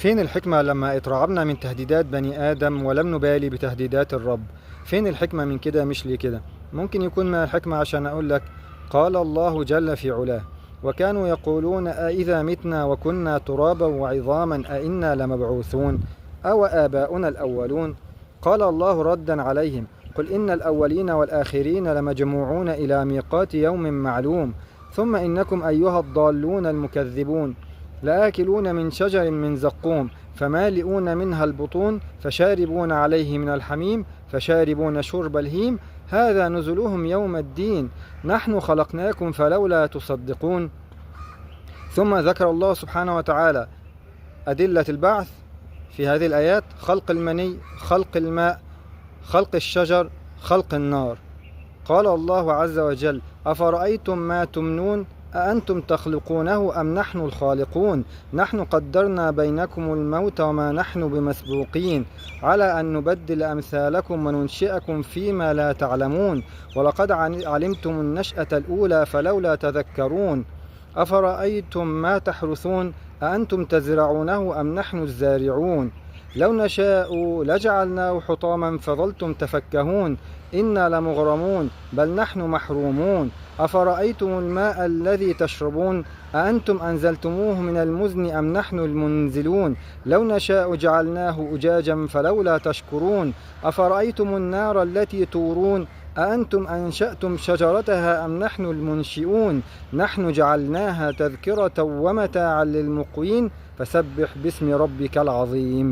فين الحكمة لما اترعبنا من تهديدات بني آدم ولم نبالي بتهديدات الرب؟ فين الحكمة من كده؟ مش ليه كده؟ ممكن يكون من الحكمة عشان أقول لك قال الله جل في علاه: وكانوا يقولون أإذا متنا وكنا ترابا وعظاما أإنا لمبعوثون أو آباؤنا الأولون. قال الله ردا عليهم: قل إن الأولين والآخرين لمجموعون إلى ميقات يوم معلوم ثم إنكم أيها الضالون المكذبون لآكلون من شجر من زقوم فمالئون منها البطون فشاربون عليه من الحميم فشاربون شرب الهيم هذا نزلهم يوم الدين نحن خلقناكم فلولا تصدقون. ثم ذكر الله سبحانه وتعالى أدلة البعث في هذه الآيات: خلق المني، خلق الماء، خلق الشجر، خلق النار. قال الله عز وجل: أفرأيتم ما تمنون أأنتم تخلقونه أم نحن الخالقون نحن قدرنا بينكم الموت وما نحن بمسبوقين على أن نبدل أمثالكم وننشئكم فيما لا تعلمون ولقد علمتم النشأة الأولى فلولا تذكرون أفرأيتم ما تحرثون أأنتم تزرعونه أم نحن الزارعون لو نشاء لجعلناه حطاما فظلتم تفكهون إنا لمغرمون بل نحن محرومون أفرأيتم الماء الذي تشربون أأنتم أنزلتموه من المزن أم نحن المنزلون لو نشاء جعلناه أجاجا فلولا تشكرون أفرأيتم النار التي تورون أأنتم أنشأتم شجرتها أم نحن المنشئون نحن جعلناها تذكرة ومتاعا للمقوين فسبح باسم ربك العظيم.